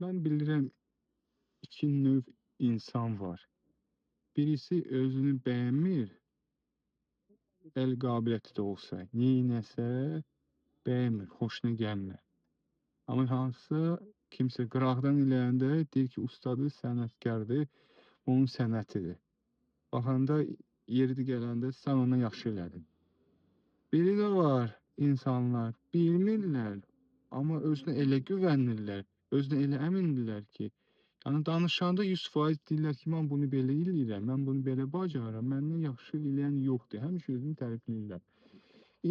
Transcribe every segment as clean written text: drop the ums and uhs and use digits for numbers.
Mən bilirəm iki növ insan var. Birisi özünü bəyənmir, əl qabiliyyəti də olsa, neynəsə bəyənmir, xoşuna gəlmir. Amma hansısa kimsə qıraqdan eləyəndə deyir ki, ustadır, sənətkardır, onun sənətidir. Baxanda yeri gələndə sən ondan yaxşı elədin. Biri də var insanlar, bilmirlər, amma özünə elə güvənirlər, özünə elə əmindirlər ki, yəni danışanda 100% deyirlər ki, mən bunu belə eləyirəm, mən bunu belə bacarıram, məndən yaxşı eləyən yoxdur. Həmişə özünü tərifləyirlər.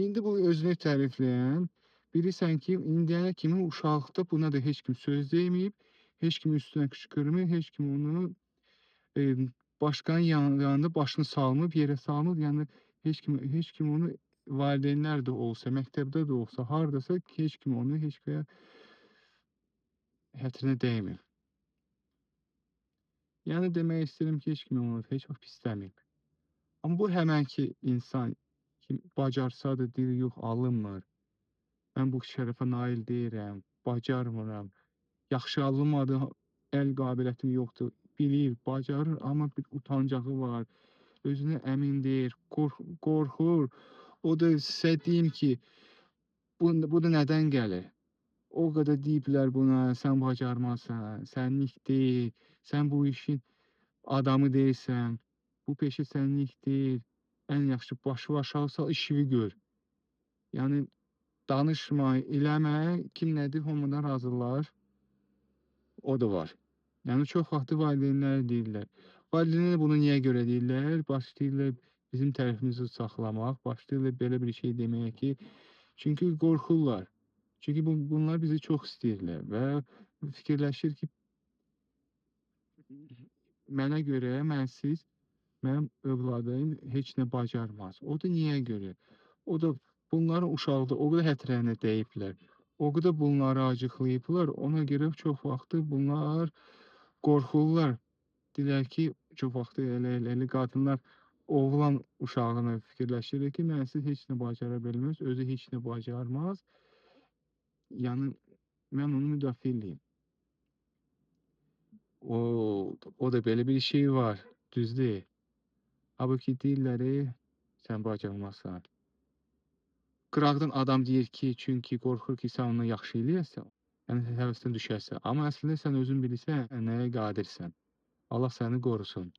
İndi bu özünü tərifləyən bilirsən ki, indiyənə kimi uşaqlıqda buna da heç kim söz deməyib, heç kim üstünə qışqırmır, heç kim onu başqanın yanında başını salmıb, yerə salmıb. Yəni heç kim onu valideynlər də olsa, məktəbdə də olsa, hardasa heç kim onu heç kəyə xətrinə dəymir. Yəni demək istəyirəm ki, heç kim onu heç vaxt pisləməyib. Amma bu həmənki insan ki, bacarsa da deyir, yox, alınmır. Mən bu şərəfə nail deyirəm, bacarmıram. Yaxşı alınmadı, əl qabiliyyətim yoxdur. Bilir, bacarır, amma bir utancağı var. Özünə əmin deyil, qorxur. O da sizə deyim ki, bu da nədən gəlir? O qədər deyiblər buna, sən bacarmazsan, sənlik deyil, sən bu işin adamı deyilsən, bu peşə sənlik deyil, ən yaxşı başı aşağı sal, işini gör. Yəni danışma, eləmə, kim nədir, hamıdan razılar. O da var. Yəni çox vaxtı valideynlər deyirlər. Valideynlər bunu niyə görə deyirlər? Başlayırlar bizim tərəfimizi saxlamaq, başlayırlar belə bir şey deməyə ki, çünki qorxurlar. Çünki bunlar bizi çox istəyirlər və fikirləşir ki, mənə görə, mənsiz mənim övladım heç nə bacarmaz. O da niyə görə? O da bunların uşaqlıqda o qədər xətrinə dəyiblər, o qədər bunları acıqlayıblar, ona görə çox vaxtı bunlar qorxurlar. Deyirlər ki, çox vaxtı elə qadınlar oğlan uşağını fikirləşir ki, mənsiz heç nə bacara bilməz, özü heç nə bacarmaz. Yəni mən onu müdafiə eləyim. O da belə bir şey var, düz deyil. Halbuki deyirlər, sən bacarmazsan. Qıraqdan adam deyir ki, çünki qorxur ki, sən ondan yaxşı eləyəsən, yəni həvəsdən düşərsən. Amma əslində sən özün bilirsən nəyə qadirsən. Allah səni qorusun.